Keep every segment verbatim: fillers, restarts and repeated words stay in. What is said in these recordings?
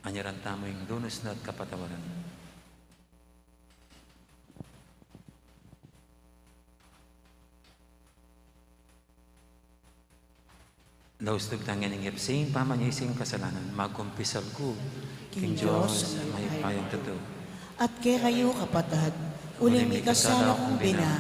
Anyaran tamu ing lunus na at kapatawaran. Laus tugtangan ing epsing pamanyising kasalanan, magkumpisal ku king Dios a mayupayang tutu. At kekayu, kapatad, uling mikasala kung bina,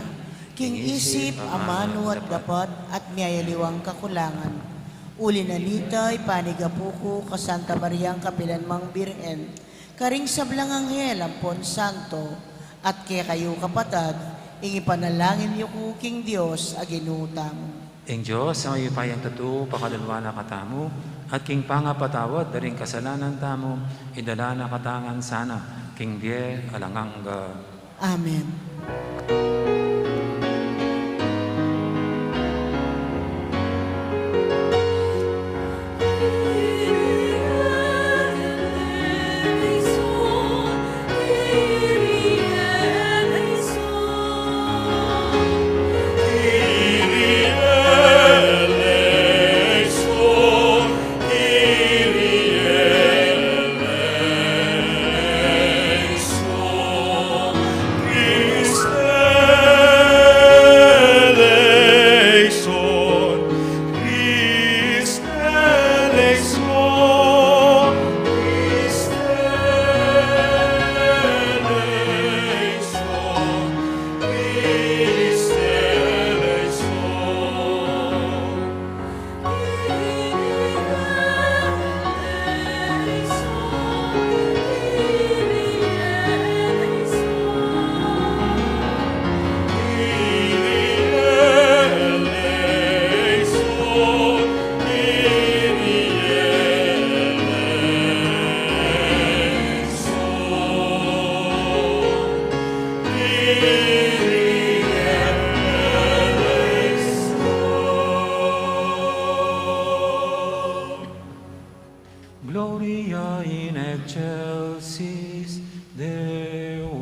king isip, amanu at dapat, at miyayaliwang kakulangan. Uli na nita, ipanigapu ku ka Santa Mariang kapilanmang Birhen, karing sablang anghel ampon santo, at kekayu, kapatad, ing ipanalangin yu ku king Dios a Ginu tamu. Ing Dios a mayupayang tutu, pakalunawan na katamu, at king pangapatawad da ring kasalanan tamu, idala na katamu ngan sana king bie alang angga. Amen. Gloria in excelsis Deo.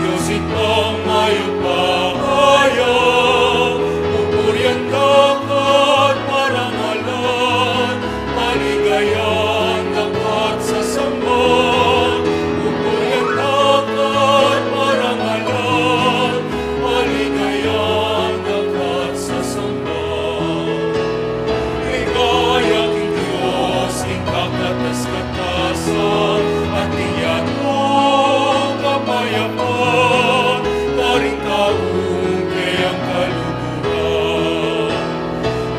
Dios Ibpang mayupaya, pupurian da ka at parangalan, maligayan da ka at sasamban, pupurian da ka at parangalan, maligayan da ka at sasamban. Ligaya king Dios, king kakatas-katasan, at king yatu kapayapan, karing taung keyang kaluguran.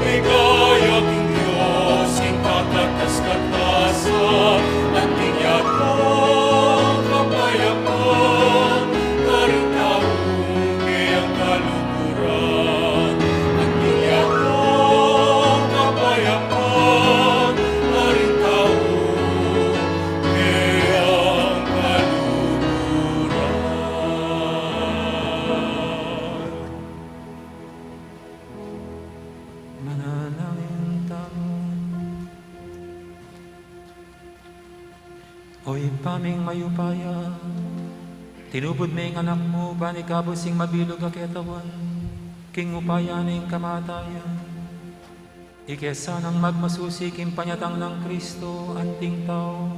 Ligaya king Dios, king kakatas-katasan, at king yatu kapayapan, karing taung keyang kaluguran. At king yatu kapayapan, karing taung keyang kaluguran. Manalangin tamu. O Ibpa ming mayupaya, tinubud me ing Anak mu ban ikabus ing mabilug a ketawan king upaya ning kamatayan. Ike sanang magmasusi king panyatang nang Kristo anting tau,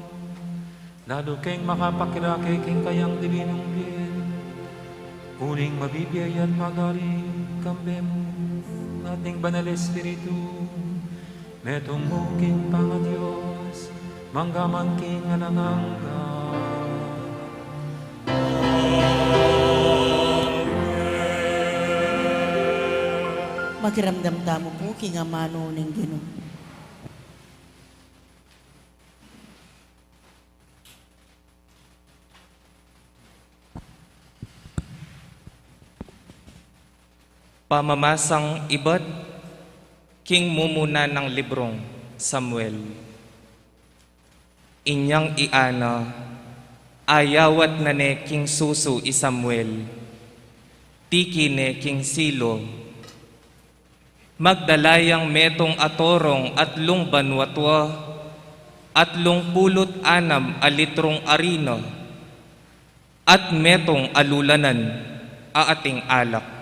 lalu keng makapakirake king kayang dibinung bie, uling mabibie ya at mag-ari kambe mu. ning Banal Espiritu, metung mu king pangaDios, mangga man king alang angga. Makiramdam tamu pu king amanu ning Ginu. Pamamasang ibat king mumuna nang librung Samuel. Inyang i Ana, ayawat na ne king susu i Samuel, tiki ne king Silo. Magdala yang metung a torong atlung banua tua, atlung pulut anam a litrung arina, at metung a lulanan a ating alak.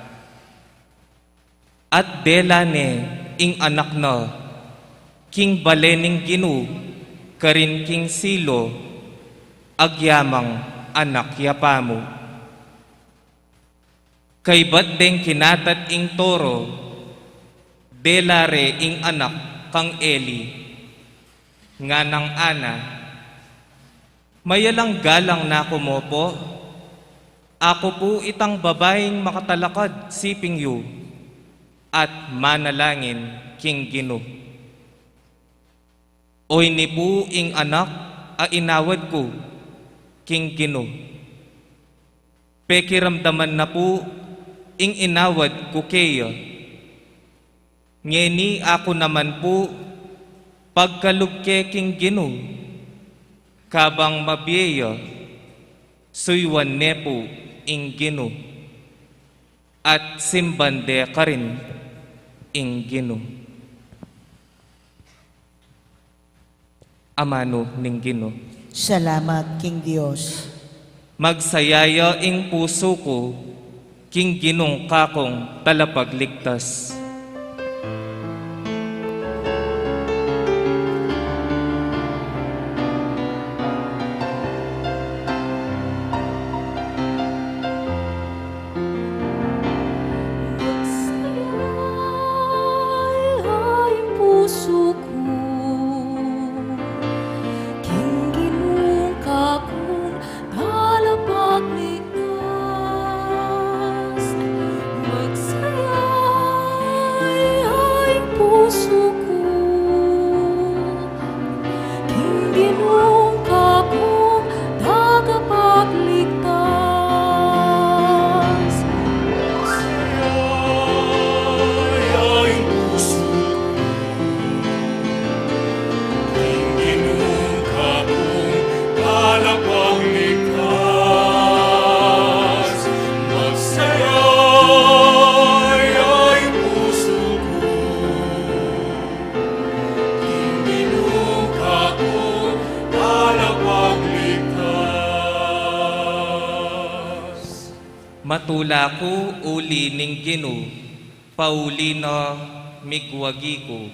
At dela ne ing anak na king bale ning Ginu karin king Silo, agyamang anak ya pamu. Kaybat deng kinatat ing toro, dela re ing anak kang Eli, nganang Ana, "Mayalang galang na ku mu pu, aku pu itang babaing makatalakad siping yu." At manalangin king Ginu. "Oyni pu ing anak a inawad ku king Ginu. Pekiramdaman na pu ing inawad ku keya. Ngeni aku naman pu, pagkalub ke king Ginu, kabang mabie ya, suyuan ne pu ing Ginu." At simban de karin ing Ginu. Amanu ning Ginu. Salamat king Dios. Magsaya ya ing pusu ku king Ginung kakung talapagligtas. Magsaya ing pusu ku king Ginung kakung talapagligtas. Magsaya ing pusu ku king Ginung kakung tagapagligtas. Magsaya ing pusu ku king Ginung kakung talapagligtas. Magsaya ing pusu ku king Ginung kakung talapagligtas. Matula ku uli ning Ginu, pauli na migwagi ku.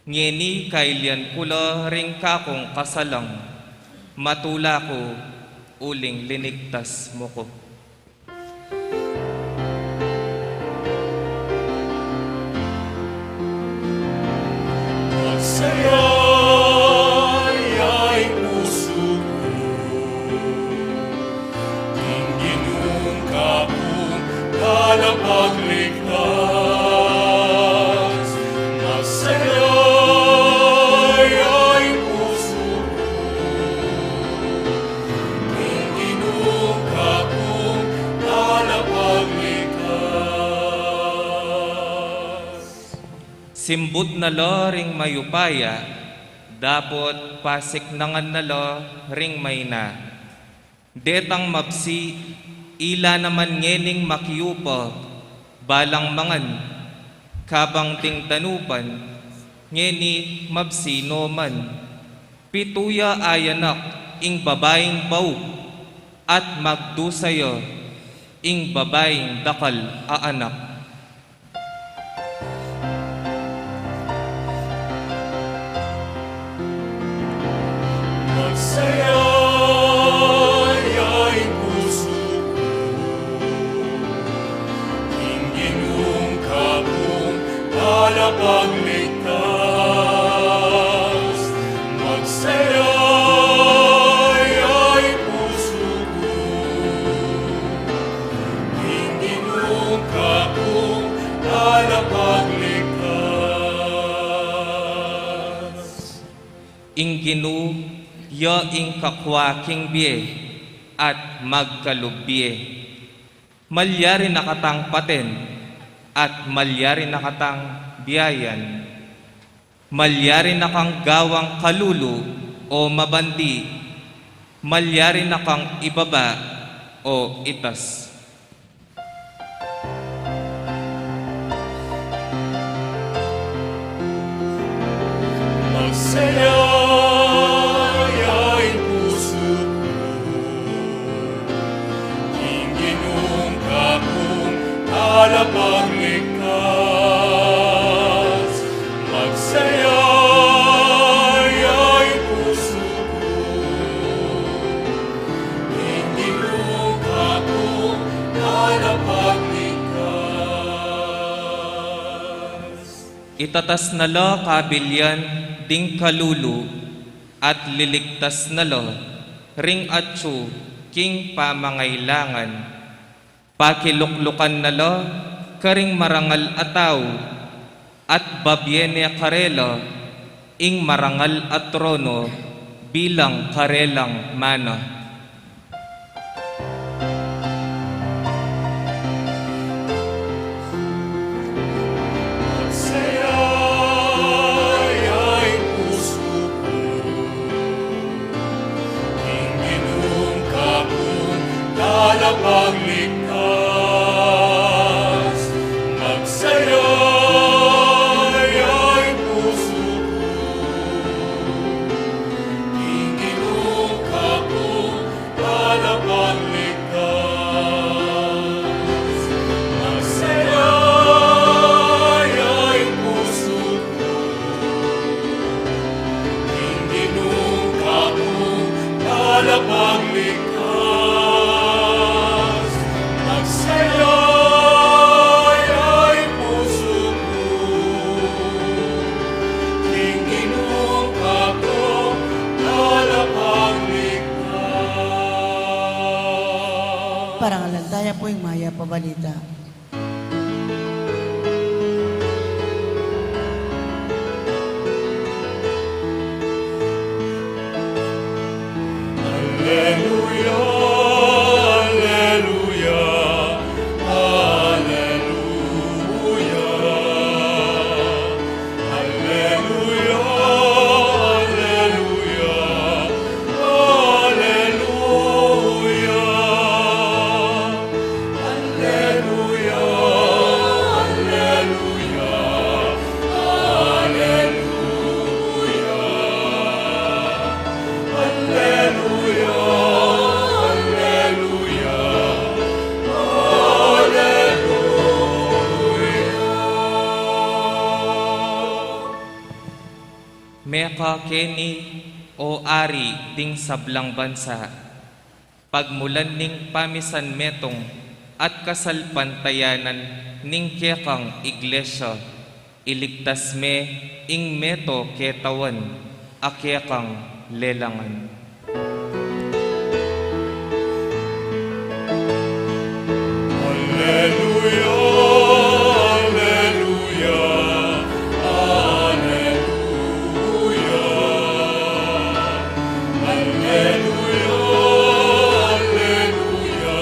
Ngeni kailian ku la ring kakung kasalang, matula ku uling linigtas mu ku. Magsaya ing pusu ku king Ginung kakung talapagligtas. Magsaya ing pusu ku king Ginung kakung talapagligtas. Simbut na la ring mayupaya, dapot pasiknangan na la ring maina. Detang mabsi, ila naman ngening makiupa, balang mangan, kabang ding danupan, ngeni mabsi no man. Pitu ya a anak ing babaing baug, at magdusa ya ing babaing dakal a anak. Magsaya ing pusu ku king Ginung kakung Talapagligtas, magsaya ya ing pusu ku, king Ginung kakung talapagligtas. Ing Ginu ya ing kakwa king bie at magkalub bie. Malyari na katang paten, at malyari na katang biayan. Malyari na kang gawang kalulu o mabandi, malyari na kang ibaba o itas. Magsaya ya ing pusu ku, king Ginung kakung talapagligtas. Magsaya ya ing pusu ku, king Ginung kakung talapagligtas. Itatas na la kabilyan ding kalulu at liligtas na la ring atyu king pamangailangan. Pakiluklukan na la karing marangal a tau at babie ne karela ing marangal a trono bilang karelang mana. Magsaya ya ing pusu ku, king Ginung kakung talapagligtas. Magsaya ya ing pusu ku, king Ginung kakung talapagligtas. Magsaya ya ing pusu ku, king Ginung kakung talapagligtas. Magsaya ya ing pusu ku, king Ginung kakung talapagligtas. Parangalan taya pu ing Mayap a Balita. Aleluya, aleluya, aleluya. Aleluya, aleluya, aleluya. Aleluya, aleluya, aleluya. Aleluya, aleluya, aleluya. Meka keni, o Ari ding sablang bansa, pagmulan ning pamisan metung at kasalpantayanan ning kekang iglesia, iligtas me ing meto ketawan a kekang lelangan. Aleluya, aleluya, aleluya. Aleluya, aleluya,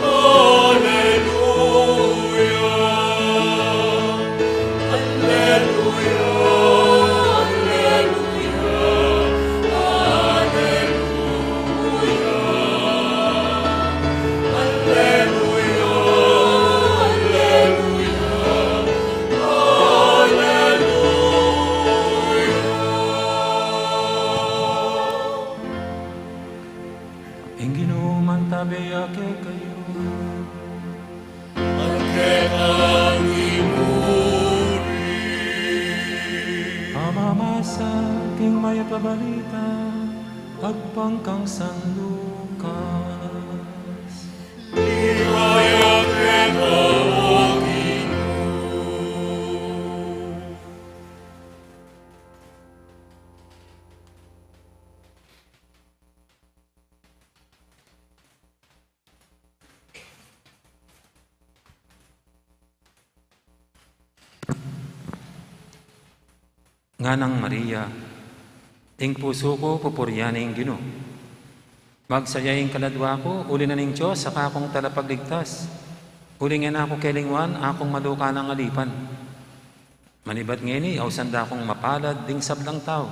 aleluya. Aleluya, aleluya, aleluya. Aleluya, aleluya, aleluya. Ing Ginu mantabe ya kekayu. At keka mu rin. Pamamasa king Mayap a Balita agpang kang San Lucas. Ligaya keka, O Ginu. Nganang Maria, ing pusu ku pupurian ing Ginu. Magsaya ing kaladua ku, uli na ning Dios a kakung Talapagligtas. Uli ngeni aku kelingwan, akung maluka nang alipan. Manibat ngeni, ausan da kung mapalad ding sablang tau.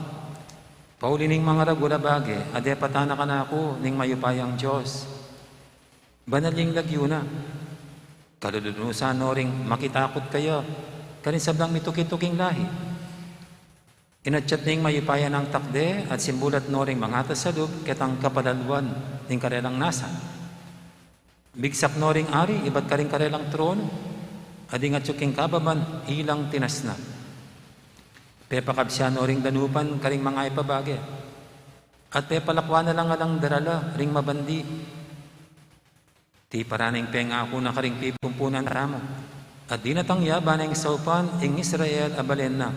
Pauli ning mangaragul a bage, a depatan na kanaku ning mayupayang Dios. Banal ing lagyu na. Kalulunusan no ring makitakut kaya, karing sablang mituki-tuking lahi. Inatyat ning mayupaya nang takde at simbulat no ring mangatas a lub ketang kapalaluan ning karelang nasa. Bigsak no ring ari ibat karing karelang trono, at ding atyu king kababan ilang tinasna. Pepakabsian no ring danupan karing mangayap a bage, at pepalakwan na lang alang darala ring mabandi. Tiparan ing pengaku na karing pipumpunan tamu, at dinatang ya ba neng saupan ing Israel a balen na.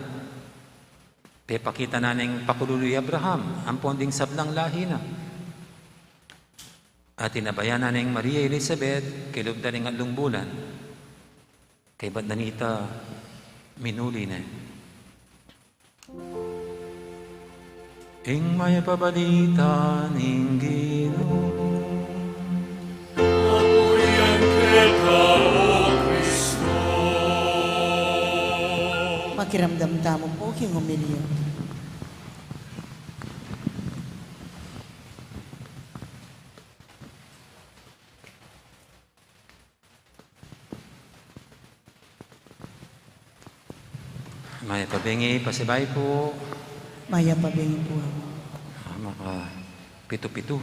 Pepakita na neng pakululu i Abraham ampon ding sablang lahi na. At inabayan na neng Maria i Elizabeth, kilub da ring atlung bulan. Kaybat na nita, minuli ne. Ing mayap a balita ning Ginu. Kapurian keka, O Kristo. Makiramdam tamu pu king homilya. Mayap a bengi, pasibayu pu. Mayap a bengi pu. Ah, maka pitu-pitu.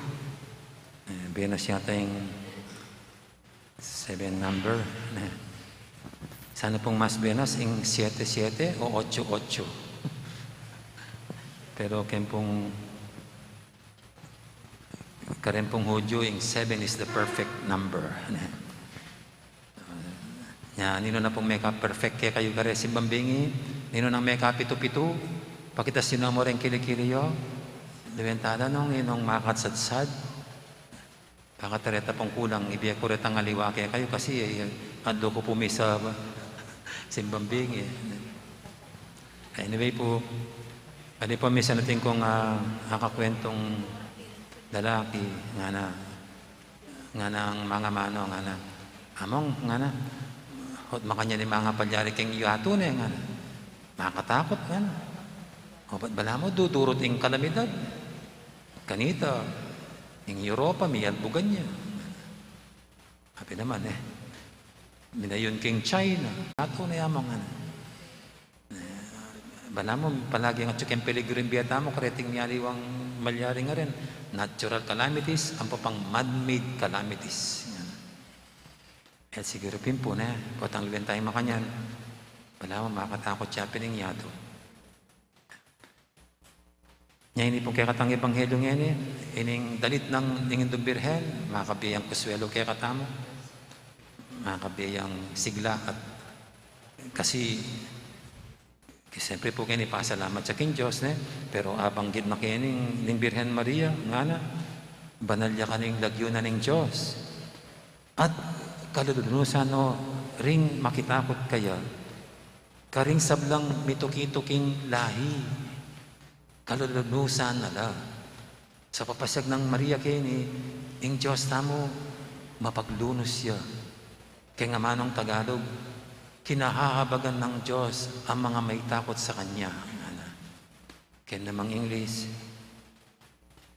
Eh, benas yata ing seven number. Eh, sana pung mas benas ing siete siete o ocho ocho. Pero ken pung Karen pung Hudyu, ing seven is the perfect number. Nya, ninu na pung meka-perfect kekayu kare simbang bingi, ninu nang meka pitu-pitu, pakitas yu no mu reng kili-kili yu, liwen tala nung ninung makatsadsad. Baka reta pung kulang, ibie ku retang aliwa kekayu kasi, eh, adlu ku pu misa simbang bingi. Anyway pu, ali pu, misan atin kung, ah, akakwentung lalaki, ngana, ngana ing mangamanu, ngana, "Among," ngana, "ot makanyan ing mangapalyari keng yatu ne," ngana. "Makatakut," ngana. "O, bat balamu dudurut ing kalamidad. Kanita, ing Europa, miyalbugan ya." Abi naman, eh. Minayun king China, yatu ne, among, ngana. Eh, balamu, palagi ngan atyu keng peligru ing bie tamu, kareting mialiwang malyari ngaren. Natural calamities, ampo pang man-made calamities. Yan. E, siguru pin pu ne, potang liwen tayung makanyan. Balamu, makatakut ya pin ing yatu. Nya ini pung kekatang ebanghelyu ngeni, ining dalit nang ning Indung Birhen, makabie yang konsuelo kekatamu, makabie yang sigla, at kasi, siyempre pu ngeni pasalamat ya king Dios, ne? Pero abanggit na keni ning Birhen Maria, ngana, banal ya kaning lagyu na ning Dios. At kalulunusan no ring makitakut kaya, karing sablang mituki-tuking lahi, kalulunusan na la. Sa papasiag nang Maria keni, ing Dios tamu mapaglunus ya. Keng amanung Tagalog, kinahahabagan ng Diyos ang mga may takot sa Kanya. Ngana. Ken namang English,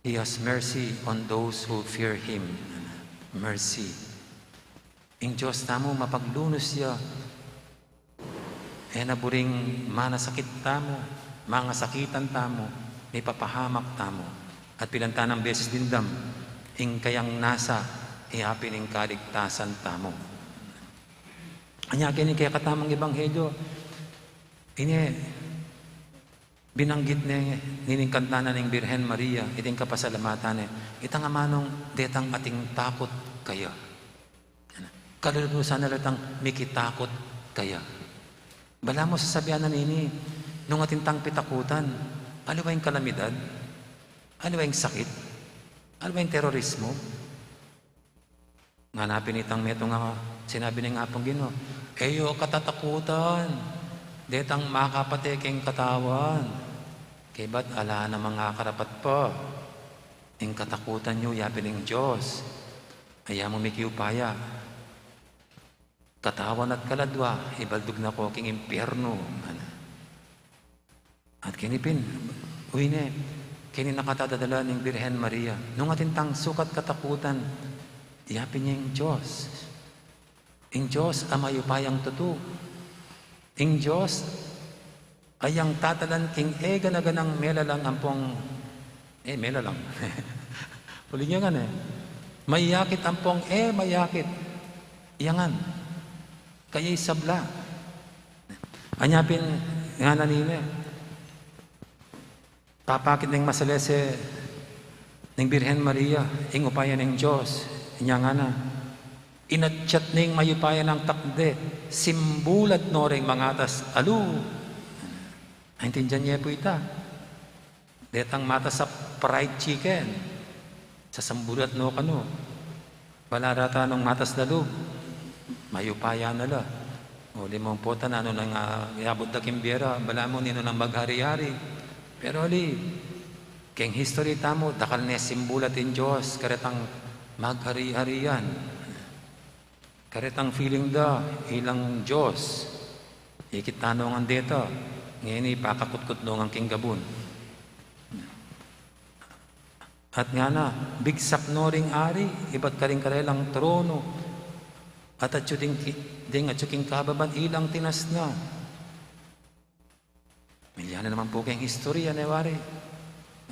"He has mercy on those who fear Him." Mercy. Ing Dios tamu mapaglunus ya. E na buring manasakit tamu, mangasakitan tamu, mipapahamak tamu, at pilantanang beses dimdam ing kayang nasa, e apin ing kaligtasan tamu. Anya keni kekatamung ebanghelyo, ini binanggit ne, nining kanta na ning Birhen Maria, iting kapasalamatan ne, itang amanung detang ating takut kaya. Kalulunusan na la itang mikitakut kaya. Balamu sasabian na nini, nung atin tang pitakutan, aliwa ing kalamidad, aliwa ing sakit, aliwa ing terorismo. Ngana pin itang metung a sinabi ning Apung Ginu, "E yu katatakutan. Detang makapate keng katawan, kaybat ala namang akarapat pa. Ing katakutan yu, yapin ing Dios, aya mu mikiupaya. Katawan at kaladwa, ibaldug na ko king impiernu, ngana. At keni pin, uy ne, keni nakatadala ning Birhen Maria. Nung atin tang sukat katakutan, yapin ya ing Dios. Ing Dios a mayupayang tutu. Ing Dios a yang tatalan king e gana-ganang melalang ampong, e, melalang. Uli ya ngan e. Mayakit ampong e mayakit. Iya ngan. Kaya isabla. Anya pin ngana nine, papakit ning masalese ning Birhen Maria ing upaya ning Dios. Inya ngana, inatyat ning mayupaya nang takde, simbulat no ring mangatas a lub. Aintindian ye pu ita? Detang matas a fried chicken, sasambulat no kanu. Bala rata nung matas a lub, mayupaya na la. O, limang pota na, nanu nang, ah, yabut da king bie ra, balamu ninu nang maghari-hari. Pero ali, keng history tamu, dakal ne simbulat ing Dios karetang maghari-harian. Karetang feeling da, ilang Dios. Ikit tanu ngan deta, ngeni pakakutkut no ngan king gabun. At ngana, bigsak no ring ari, ibat karing karelang trono, at atyu ding ki-, ding atyu king kababan, ilang tinas na. Milya na naman pu keng istorya, ne wari.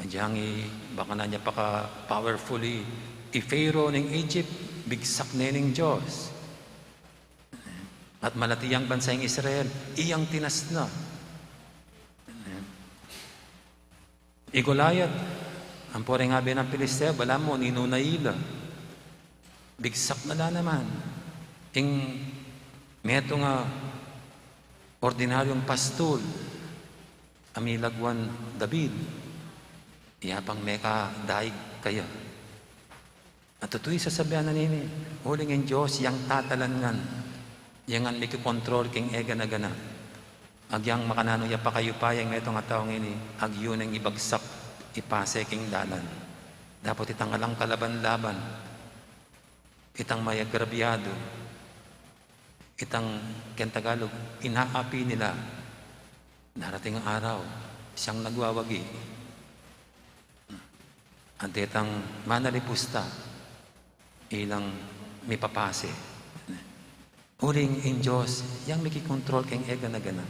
Adyang i, baka na nya paka-powerful i, i Pharaoh ning Egypt, bigsak ne ning Dios. At malati yang bansa ing Israel, iyang tinas na. I Goliath, ampo reng abe nang Pilistea, balamu ninu na ila. Bigsak na la naman. Ing metung a ordinaryung pastul a milagwan David, iya pang mekadaig kaya. At tutu i sasabian na nini, uling ing Dios yang tatalan ngan, iya ngan mikikontrol king e gana-gana. Agyang makananu ya pakayupaya ing metung a tau ngeni, agyu neng ibagsak, ipase king dalan. Dapot itang alang kalaban-laban, itang mayagrabyadu, itang keng Tagalog, inaapi nila. Darating ang araw, siyang nagwawagi. Ante tang manalipusta, ilang mipapase. Uling ing Dios, yang mikikontrol keng e gana-gana.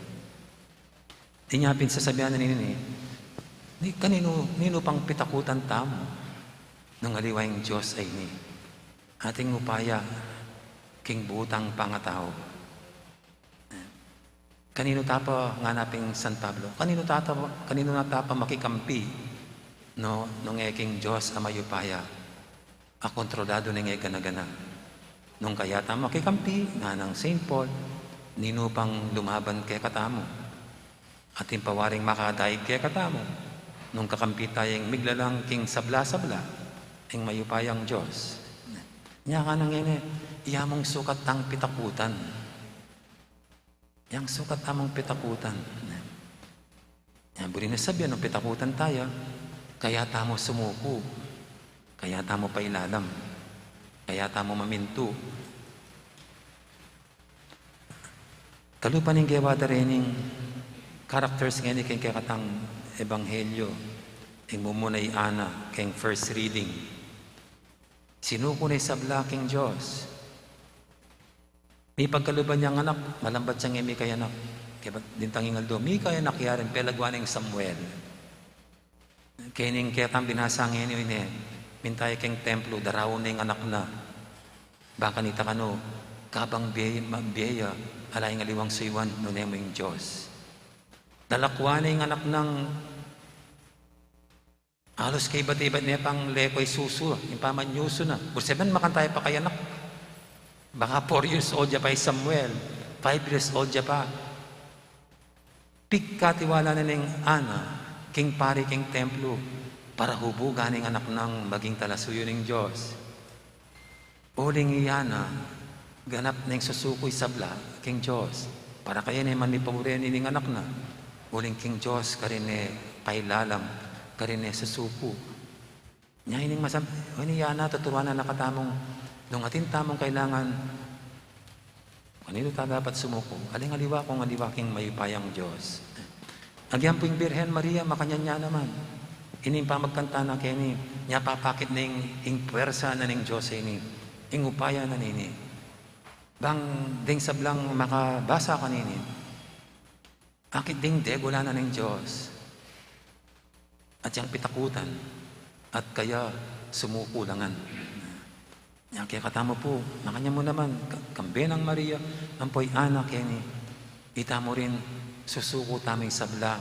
Inya pin sasabian na nini, ni kaninu, ninu pang pitakutan tamu, nung aliwa ing Dios a ini. Ating upaya, king butang pangatau. Kaninu ta pa, ngana pin San Pablo, kaninu ta pa, kaninu na ta pa makikampi, no, nung e king Dios a mayupaya, a kontroladu ning e gana-gana. Nung kaya tamu makikampi, nganang Saint Paul, ninu pang lumaban kekatamu? Atin pa waring makadaig kekatamu, nung kakampi tayang miglalang king sabla-sabla, ing mayupayang Dios. Nya ngana ngeni, iya mung sukat tang pitakutan. Yang sukat tamung pitakutan. Nya buri na sabian nung pitakutan taya, kaya tamu sumuku, kaya tamu pailalam, kaya tamu mamintu. Kalupa ning gewa da rening characters ngeni keng kekatang ebanghelyo, ing mumuna i Ana keng first reading. Sinuku ne sabla king Dios. Mipagkaluban yang anak, malambat yang e mikayanak. Kaya dintang ing aldo, mikayanak ya rin, pelagwa neng Samuel. Kening ketang binasa ngeni, ne, minta ya keng templo, daraun ne ing anak na. Baka nita kanu, kabang bie, ma-, bie ya, ala ing aliwang suyuan, nune mu ing Dios. Dalakwan ne ing anak nang Alus kaybat-ibat ne pang leko i susu, ing pamanyusu na. Burseban, makanta ya pa kayanak. Baka four years old ya pa i Samuel, five years old ya pa. Pigkatiwala na neng Ana king pari king templo, para hubugan ing anak nang maging talasuyu ning Dios. Uling i Ana, ganap neng susuku i sabla king Dios, Para kaya ne man ipauren ining anak na, uling king Dios karin e pailalam, karin e susuku. Nya ining masam-, ini ya na tuturuan na katamung, nung atin tamung kailangan, kaninu ta dapat sumuku? Aling aliwa kung aliwa king mayupayang Dios. Agyang pu ing Birhen Maria, makanyan ya naman. Ining pamagkanta na keni, nya papakit ning ing puersa na ning Dios ini, ing upaya na nini. Bang ding sablang makabasa kanini, akit ding degulanan ning Dios at yang pitakutan, at kaya sumuku la ngan. Nya kekatamu pu, makanyan mu naman, ka-, kambe nang Maria, ampo i Ana keni, itamu rin susuku tamung sabla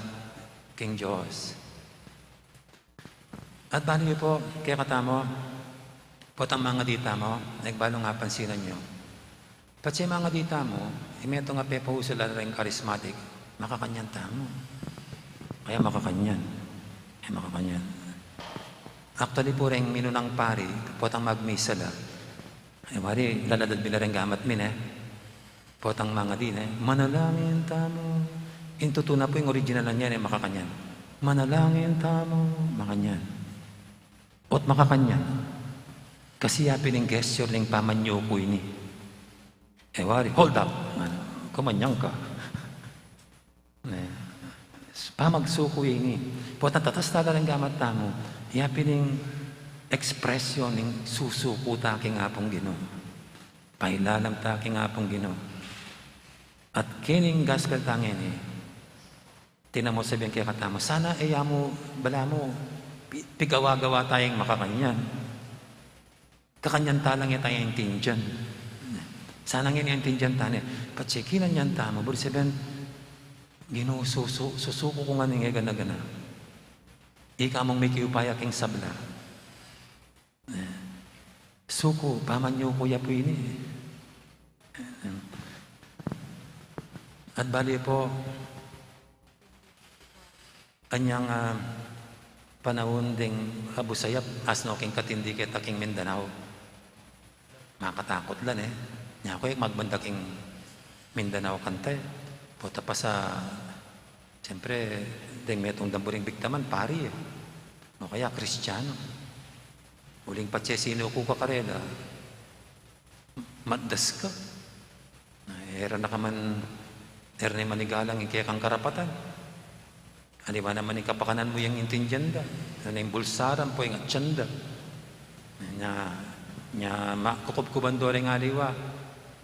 king Dios. At bali pu, kekatamu, potang mangadi tamu, nagbalu nga pansinan yu. Patse mangadi tamu, e metung a pepausul la reng charismatic, makakanyan tamu. Kaya makakanyan. E makakanyan. Actually pu, reng minunang pari, potang magmisa la. E wari, laladad mi la reng gamat mi, ne? Potang mangadi, ne? Manalangin tamu. Ing tutu na pu, ing original na niyan, e makakanyan. Manalangin tamu, makanyan. Ot makakanyan. Kasi ya pin ing gesture ning pamanyuku ini. E wari, hold up. Ano, kumanyan ka. Ne. Pamagsuku ini. Potang tatas tala reng gamat tamu, ya pin ing ekspresyon ning susuku ta king Apung Ginu. Pailalam ta king Apung Ginu. At kening gospel tang ini, tinan mu, sabian kekatamu, sana e ya mu, balamu, pi-, pigawa-gawa tayang makakanyan. Kakanyan ta lang e ta intindian. Sana ngeni intindian ta ne. Patse kinanyan tamu, buri sabian, Ginu, susu-, susuku ku ngan ing e gana-gana. Ika mung mikiupaya king sabla. Suku, pamanyuku ya pu ini. At bali pu, anyang, ah, panaun ding abus sayap, asno king katindi keta king Mindanao. Makatakut la, ne? Nya ku e magmanda king Mindanao kanta e. Pota pa sa, siyempre, deng metung damburing biktaman, pari e. O kaya, Kristiyanu. Uling patse sinuku ka karela, matdas ka. E ra na ka man, e ra na manigalang ing kekang karapatan. Aliwa naman ing kapakanan mu yang intindian da. Ing bulsa ra ampo ing atyan da. Nya, nya ma-, kukubkuban do reng aliwa.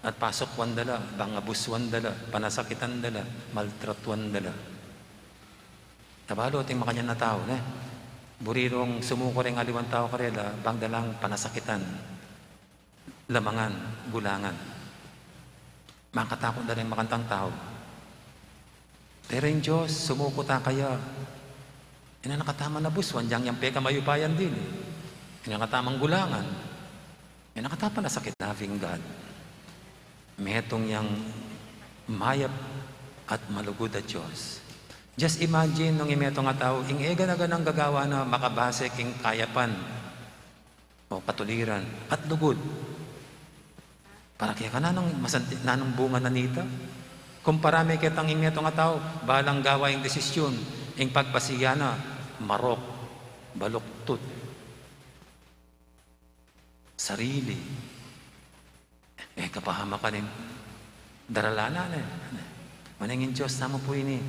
At pasukwan da la, bang abusuan da la, panasakitan da la, maltratuan da la. Tabalu ating makanyan a tau, ne? Buri rong sumuku reng aliwang tau karela, bang da lang panasakitan, lamangan, gulangan. Makatakut da reng makantang tau. Pero ing Dios, sumuku ta kaya. E na na kataman abusuan, yang, yang pekamayupayan dili. E na na kataman gulangan. E na na kataman panasakitan, loving God. Metung yang mayap at malugud a Dios. Just imagine nung ing metung a tau, ing e gana-ganang gagawan na makabase king kayapan o katuliran at lugud. Para kaya ka nanung masanti-, nanung bunga na nita? Kumpara me ketang ing metung a tau, balang gawa ing desisyun, ing pagbasihan na, marok, baluktut, sarili. E, kapahamakan ing daralanan, e. Manengin Dios tamu pu ini.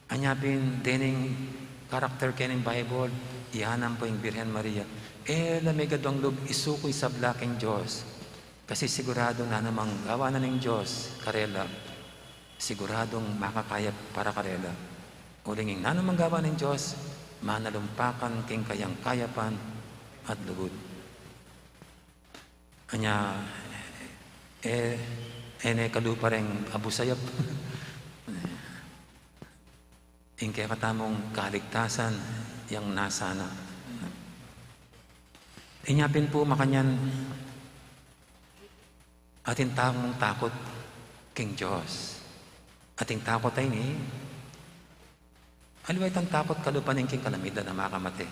Anya pin dening karakter kening Bible, iyanam pu ing Birhen Maria. E la migadwang lub isuku ing sabla king Dios. Kasi sigurado nanumang gawa na ning Dios karela, siguradung makakayap para karela. Uling ing nanumang gawa ning Dios, manalumpakan king kayang kayapan at lugud. Anya, e, e ne kalupa reng abus sayap. Ing kekatamung kaligtasan yang nasa na. Inya pin pu makanyan, atin tamung takut king Dios. Atin takut a ini, aliwa itang takut kalupa ning king kalamidad a makamate.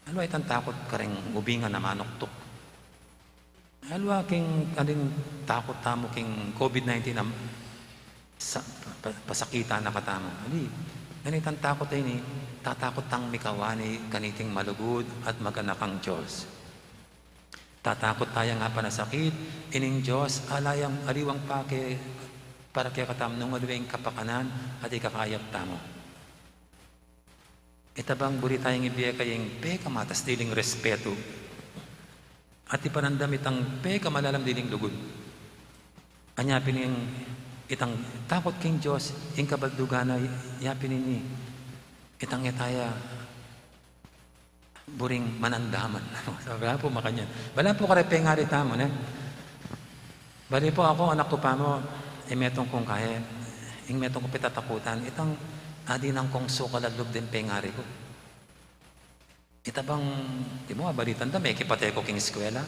Aliwa itang takut kareng ubingan a manuktuk. Aliwa king, atin takut tamu king covid nineteen a sa, pa, pasakitan na katamu. Ali, nanu itang takut a ini? Tatakut tang mikawani kaniting malugud at maganakang Dios. Tatakut taya nga panasakit, ining Dios ala yang aliwang pake para kekatamu nung aliwa ing kapakanan at ikakayap tamu. Ita bang buri tayang ibie kaya ing pekamatas diling respetu at ipanandam itang pekamalalam diling lugud. Anya pin ing itang takut king Dios, ing kabaldugan na ya pin ini, itang e taya buring manandaman. Balamu pu makanyan. Balamu pu kareng pengari tamu, ne? Bali pu aku, anak ku pamu, e, metung kung kaya, ing metung kung pitatakutan, itang adinan kung sukal a lub deng pengari ku. Ita bang, di mu, abalitan da, mekipate ku king eskwela.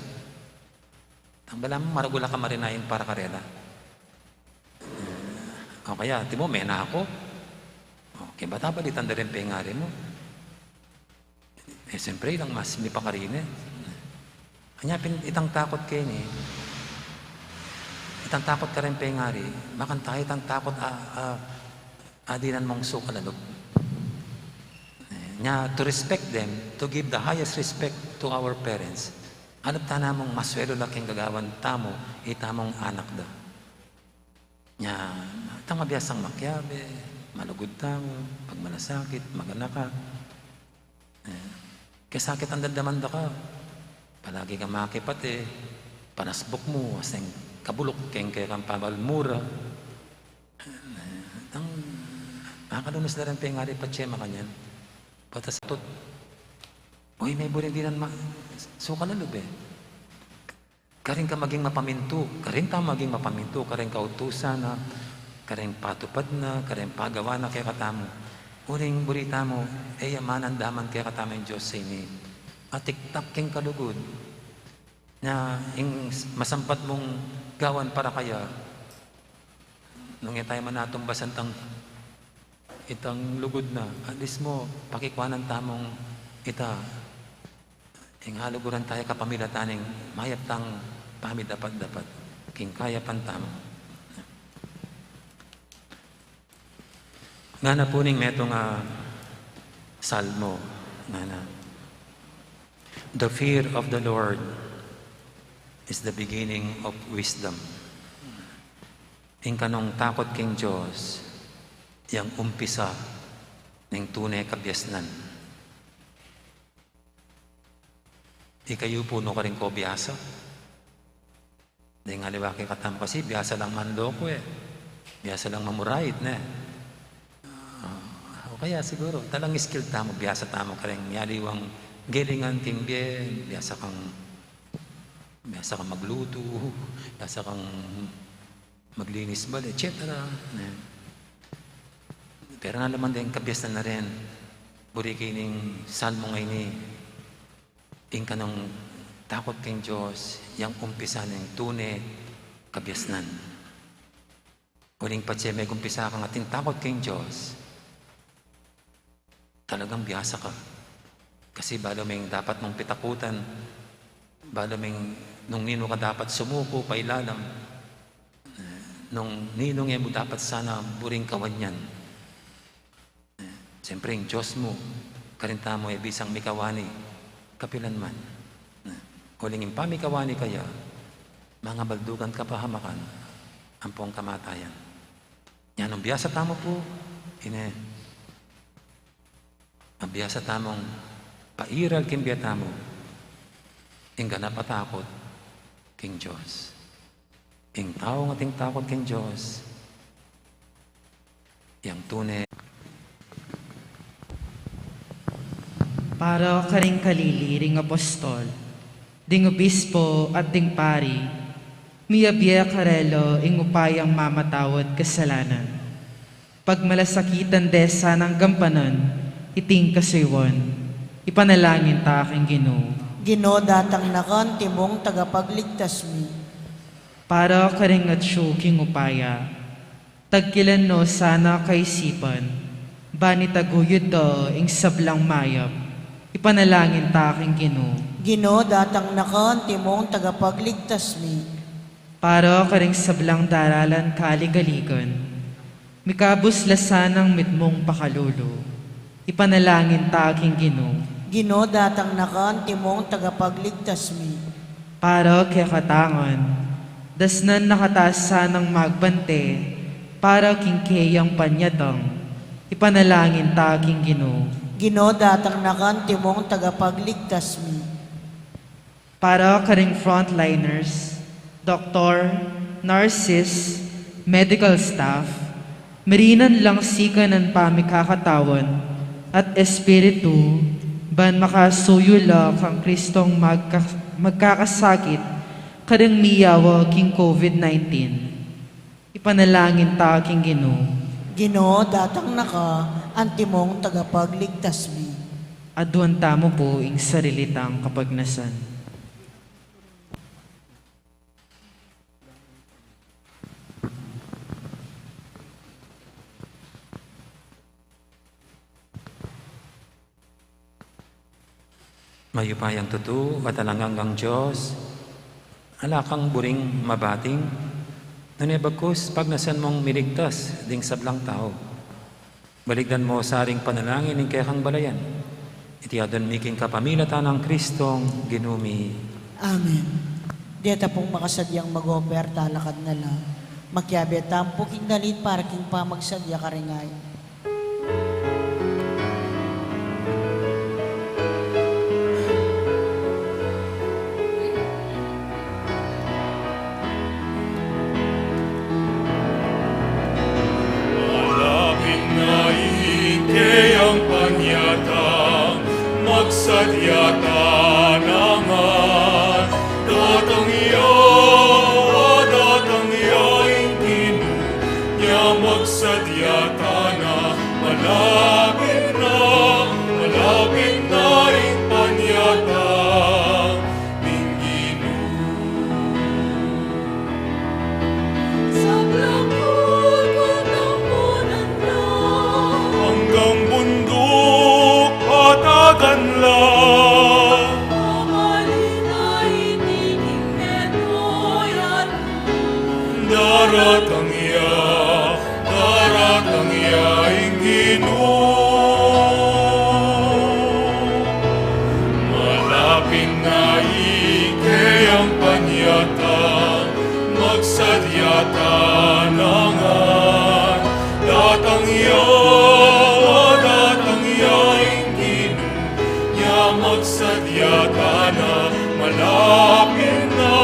Tang balamu maragul a kamarinai para karela. O kaya, di mu, mena ku. O, kaya bata abalitan da ring pengari mu. E, siyempre, ilang mas mipakarini. Anya pin itang takut keni, itang takut kareng pengari, makanyan itang takut a, a, adinan mung sukal a lub. Nya, to respect them, to give the highest respect to our parents, alub tana mung masuelu la king gagawan tamu, itamung anak da. Nya, itang mabiasang makiabe, malugud tamu, pagmalasakit, maganaka. E, kesakit ang damdaman da ka, palagi kang makipate, panasbuk mu, aseng kabuluk, keng kekang pamalmura. E, itang, makalunus da reng pengari patse makanyan. Batas tut, uy, me buring dinan ma-, sukal a lub e. Karin ka maging mapamintu, karin ta maging mapamintu, kareng kautusan na, kareng patupad na, kareng pagawa na kekatamu. Uling buri tamu, e ya manandaman kekatamu ing Dios a ini. Atiktak king kalugud. Nya, ing masampat mung gawan para kaya, nung e taya man atumbasan tang itang lugud na, at least mu, pakikuanan tamung ita, ing haluguran taya kapamilatan ning mayap tang pamidapat-dapat, king kayapan tamu. Ngana pu ning metung a Salmo, ngana, "The fear of the Lord is the beginning of wisdom." Ing kanung takut king Dios, yang umpisa ning tune kabiasnan. Ikayu pu, nu karin ko biasa? Deng aliwa kekatamu kasi, biasa lang manloko e. Biasa lang mamurait, ne? Ah, o kaya siguru, talang skill tamu, biasa tamu kareng aliwang gelingan king bie, biasa kang, biasa kang maglutu, biasa kang maglinis bale, et cetera, ne? Pero na naman deng kabiasnan na rin, buri keni ning Salmo ngeni, ing kanung takut king Dios, yang umpisa ning tune kabiasnan. Uling patse megumpisa kang atin takut king Dios, talagang biasa ka. Kasi balu meng dapat mung pitakutan, balu meng nung ninu ka dapat sumuku, pailalam, nung ninung e mu dapat sana buring kawanyan. Siyempre, ing Dios mu, karin tamu e bisang mikawani kapilan man. Uling ing pamikawani kaya, mangabaldugan kapahamakan ampong kamatayan. Nya nung biasa tamu pu ini, mabiasa tamung pairal king bie tamu ing ganap a takut king Dios. Ing taung ating takut king Dios, yang tune. Para karing kalili ring apostol, ding obispo at ding pari, miyabie karela ing upayang mamatawad kasalanan. Pagmalasakitan de sanang gampanan iting kasuyuan, ipanalangin ta king Ginu. Ginu, datang na ka, antimong tagapagligtas mi. Para karing atyu king upaya, tagkilan no sana kaisipan, ban itaguyud da ing sablang mayap, ipanalangin ta king Ginu. Ginu, datang na ka, antimong tagapagligtas mi. Para karing sablang daralan kaligaligan, Mikabus la sanang mitmung pakalulu, ipanalangin ta king Ginu. Ginu, datang na ka, antimong tagapagligtas mi. Para kekatamu ngan, dasnan na kata sanang magbante para king keyang panyatang, ipanalangin ta king Ginu. Ginu, datang na ka, antimong tagapagligtas mi. Para karing frontliners, doktor, nurses, medical staff, mirinan lang sikanan pamikakatawan at espiritu, ban makasuyu la kang Kristong magka-, magkakasakit karing miyawa king COVID nineteen. Ipanalangin ta king Ginu. Ginu, datang na ka, antimong tagapagligtas mi. Aduan tamu pu ing sarili tang kapagnasan. Mayupayang tutu at alang anggang Dios, ala kang buring mabating, nune bagkus pagnasan mong miligtas ding sablang tau. Balikdan mo sa ring panalangin ning kekang balayan. Iti adwan mi king kapamilatan nang Kristong Ginu mi. Amen. Deta pung makasadyang mag-offer, talakad na la. Makiabe tamu pu king dalit para king pamagsadya karing ain. Malapit na ing keyang panyatang, magsadya tana ngan. Datang ya, datang ya ing Ginu, nya magsadya tana, malapit na, malapit na ing panyatang ning Ginu. Sablang purpurang punan na, anggang bunduk patagan la. Pamali na iti king meto ya. Daratang ya, daratang ya ing Ginu. Malapit na ing keyang panyatang, magsadya tana ngan. Datang ya, datang ya ing Ginu, nya magsadya tana, malapit na,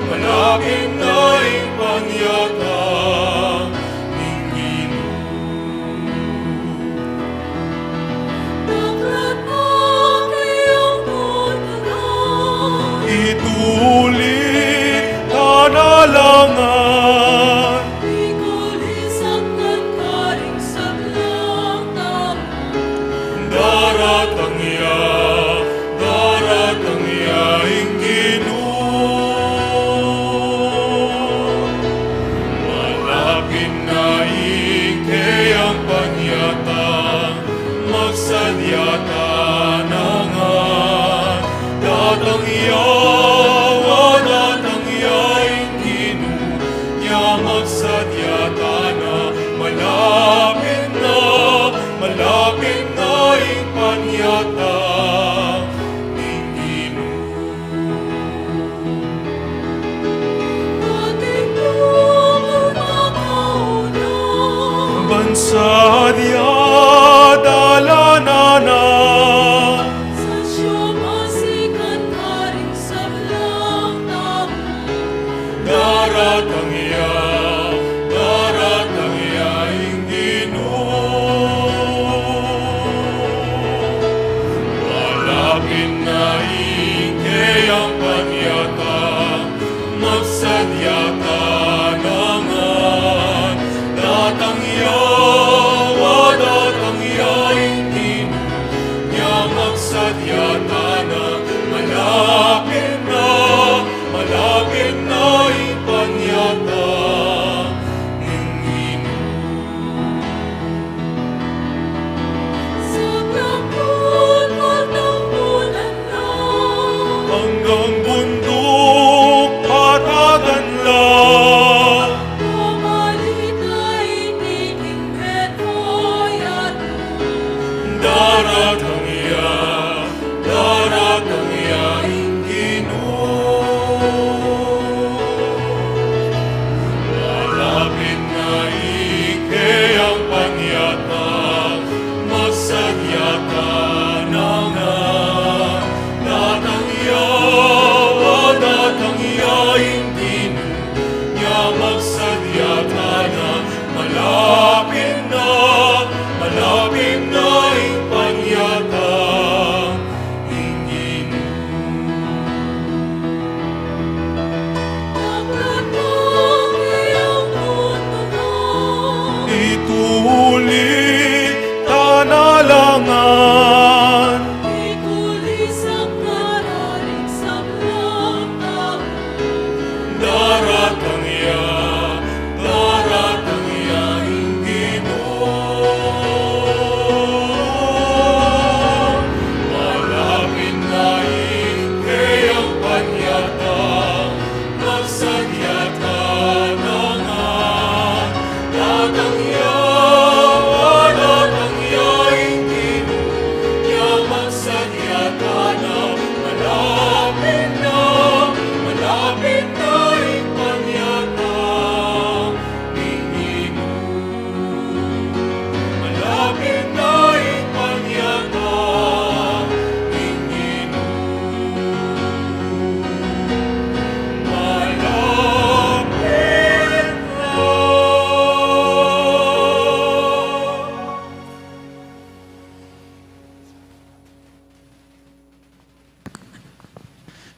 malapit na ing panyatang ning Ginu. Daklat na keyang putana, itulit tana la ngan. Mikuli saktan karing sablang tau. Daratang ya, daratang ya ing Ginu. Malapit na ing keyang panyatang, magsadya tana ngan. Datang ya, datang ya ing Ginu, nya magsadya tana, malapit na, malapit na ing panyatang ning Ginu. Atin tumul makauna, ban sadya dalanan na. Sa siya masikan karing sablang tau. Daratang ya, daratang ya ing Ginu. Malapit na ing keyang panyatang, magsadya tana ngan. Datang ya, datang Daratang ya, daratang ya ing Ginu. Malapit na ing keyang panyatang, magsadya tana ngan. Datang ya, datang ya ing Ginu, nya magsadya tana. Malapit na, malapit na ing panyatang ning Ginu. Ituli tana la ngan. Ituli sa kararing sablang tau. Daratang ya, daratang ya ing Ginu. Malapit na ing keyang panyatang, magsadya tana ngan. Datang ya, datang ya ing Ginu, nya magsadya tana. Malapit na, malapit na ing panyatang ning Ginu. Malapit na ing panyatang ning Ginu. Malapit na.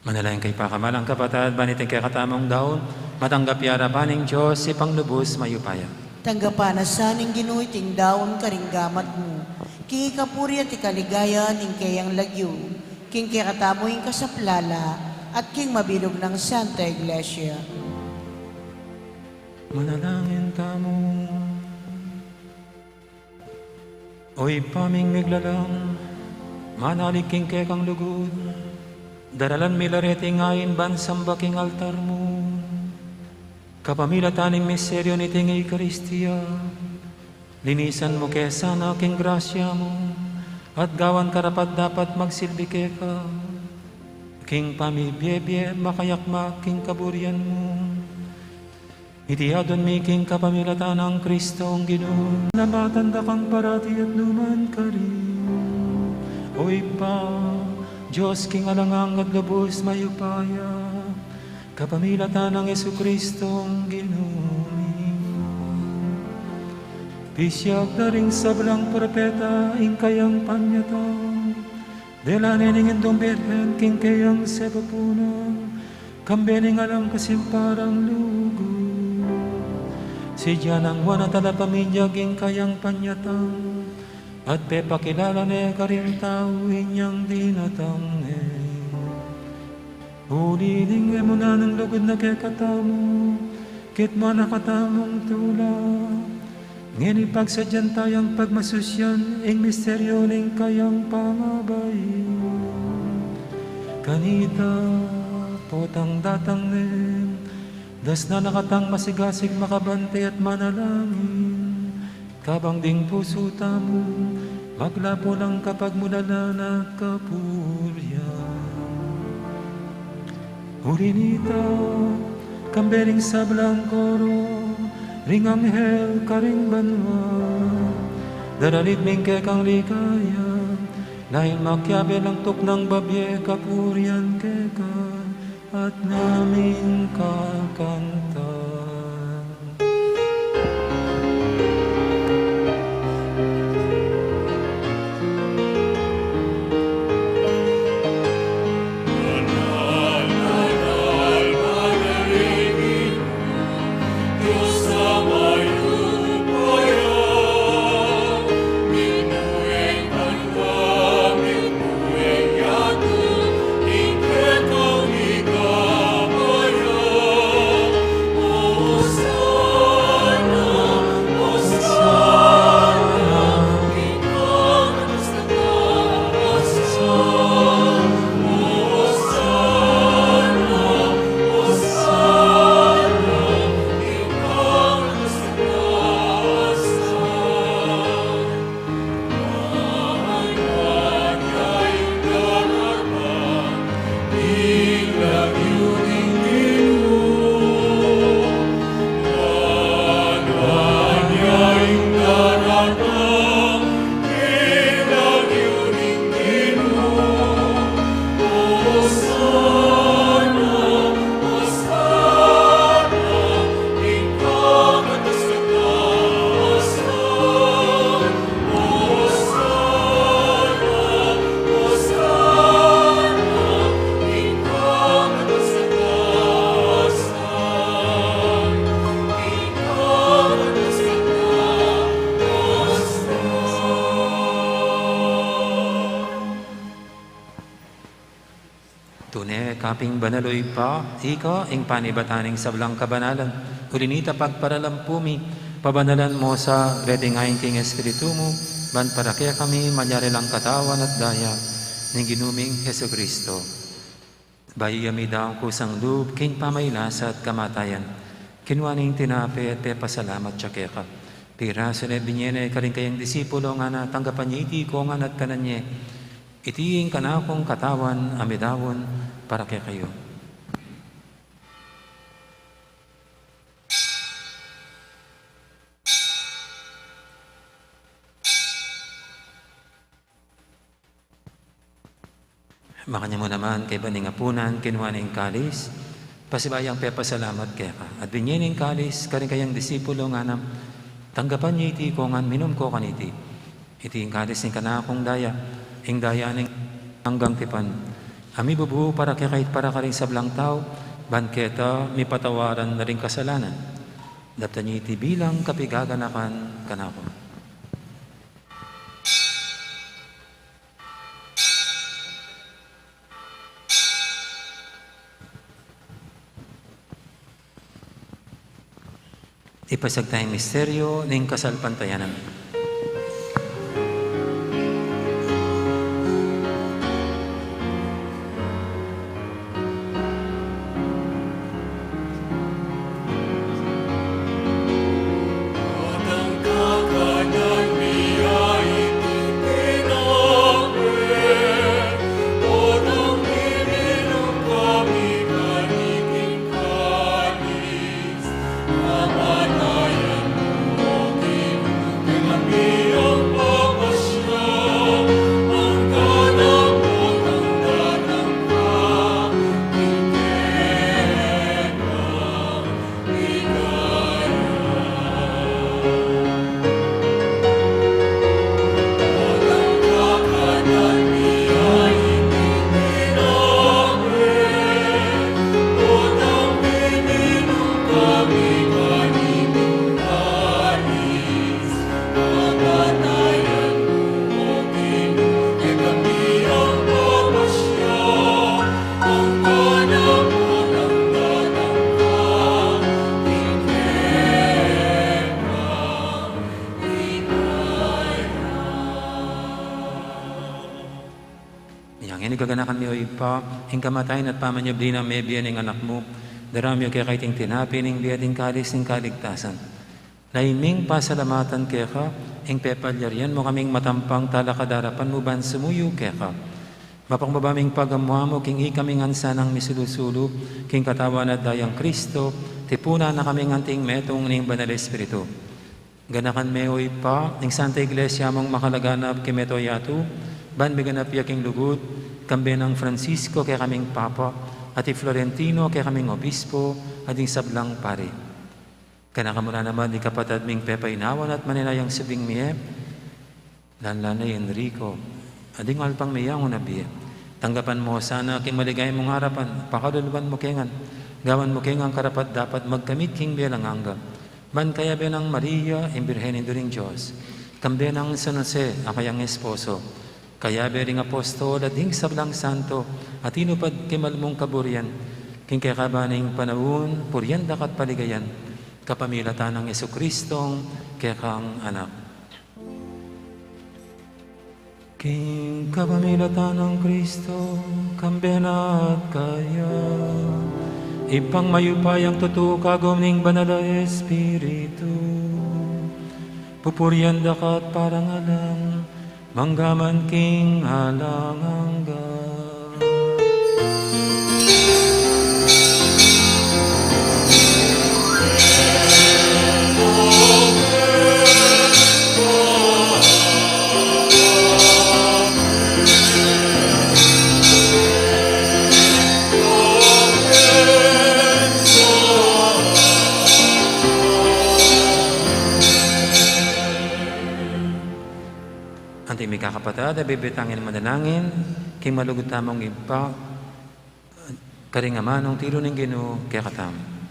Manalangin kayu pakamalan kung kapatad, ban iting kekatamung daun matanggap ya arapan ning Dios, Ibpang lubus mayupaya. Tanggapan na sa ning Ginu iting daun karing gamat mu, king ikapuri at ikaligaya ning keyang lagyu, king kekatamu ing kasaplalan, at king mabilug nang Santa Iglesia. Manalangin tamu. O Ibpa ming miglalang, manalig king kekang lugud, daralan mi la reting ain ban samba king altar mu. Kapamilatan ning misteryu niting Eukaristia, linisan mu ke sana king grasya mu, at gawan karapat-dapat magsilbi keka king pamibie-bie makayakmak king kaburian mu. Iti adwan mi king kapamilatan nang Kristong Ginu. Salamatan da kang parati at nu man karin, O Ibpa, Dios king alang angga at lubus mayupaya, kapamilatan nang Jesukristong Ginu mi. Pisiag da ring sablang propeta ing kayang panyatang, dela ne ning Indung Birhen king keyang sepapunan, kambe ning alang kasimpalang lugud. Sidya nang wana talapaminyag ing kayang panyatang, at pepakilala ne karing tau inyang dinatang ne. Uli ning e mu na nang lugud na kekatamu, kitmuan na katamung tula. Ngeni pagsadyan tayang pagmasusyan ing misteryu ning kayang pangabait. Kanita potang datang ne, dasnan na katang masigasig makabante at manalangin, kabang ding pusu tamu maglapu lang kapagmulalan at kapurian. Uli nita, kambe ring sablang koro ring anghel karing banua, daralit mi ing kekang ligaya, dahil makiabe lang tuknang babie kapurian keka, at naming kakanta. Kapin banal, o Ibpa, ika ing panibatan ning sablang kabanalan. Uli na nita, pagparalan pu mi, pabanalan mu sa reting ain king Espiritu mu, ban para kekami malyari lang katawan at daya ning Ginu ming Jesucristo. Bayu ya midaun kusang lub king pamagkasakit at kamatayan, kinua ne ing tinape at pepasalamat ya keka. Pirasu ne, binie ne karing kayang disipulo, ngana, tanggapan ye iti kongan at kanan ye. Iti ing kanakung katawan a midaun para kekayu. Makanyan mu naman, kaybat ning apunan, kinua ne ing kalis, pasibayu yang pepasalamat keka, at binie ne ing kalis karing kayang disipulo, ngana, tanggapan ye iti kongan, minum ko kaniti. Iti ing kalis ning kanakung daya, ing daya ning anggang tipan, a mibubu para keka at para karing sablang tau, ban keta mipatawaran na ring kasalanan. Daptan ye iti bilang kapaganakan kanaku. Ipasiag taya ing misteryu ning kasalpantayanan. Inya ngeni gaganakan mi, o Ibpa, ing kamatayan at pamanyubli nang mebie ning Anak mu, daraun mi keka iting tinape ning bie at ing kalis ning kaligtasan. Lalu ming pasalamatan keka ing pepalyarian mu kaming matampang talakad king arapan mu ban sumuyu keka. Mapakbaba ming pagamu-amu king ikami ngan sanang misulu-sulu king katawan at dayang Kristo, tipunan na kaming anting metung ning Banal Espiritu. Ganakan me, o Ibpa, ing Santa Iglesia mung makalaganap king mabilug a yatu, ban miganap ya king lugud, kambe nang Francisco kekaming Papa, at i Florentino kekaming Obispo, at ding sablang pari. Ganakan mu la naman ding kapatad ming pepainawan at manenayang subling mie, lalu na i Enrico, at ding alpang mie a nganang bie. Tanggapan mu sana king maligaya mung arapan, pakaluluan mu ke ngan, gawan mu ke ngan karapat-dapat magkamit king bie alang angga. Ban kayabe nang Maria, ing Birhen Indu ning Dios, kambe nang San Jose, a kayang esposo, kayabe ring apostol at ding sablang santo a tinupad king mal mung kaburian, king kekaban ning panaun, purian da ka at paligayan, kapamilatan nang Jesucristong kekang Anak. King kapamilatan nang Kristo, kambe na at kaya, Ibpang mayupayang tutu, kagum ning Banal a Espiritu, pupurian da ka at parangalan, mangga man king alang angga. Anti mi kakapatad, a bibitangin manalangin, king malugud tamung Ibpa, karing amanung tiru ning Ginu kekatamu.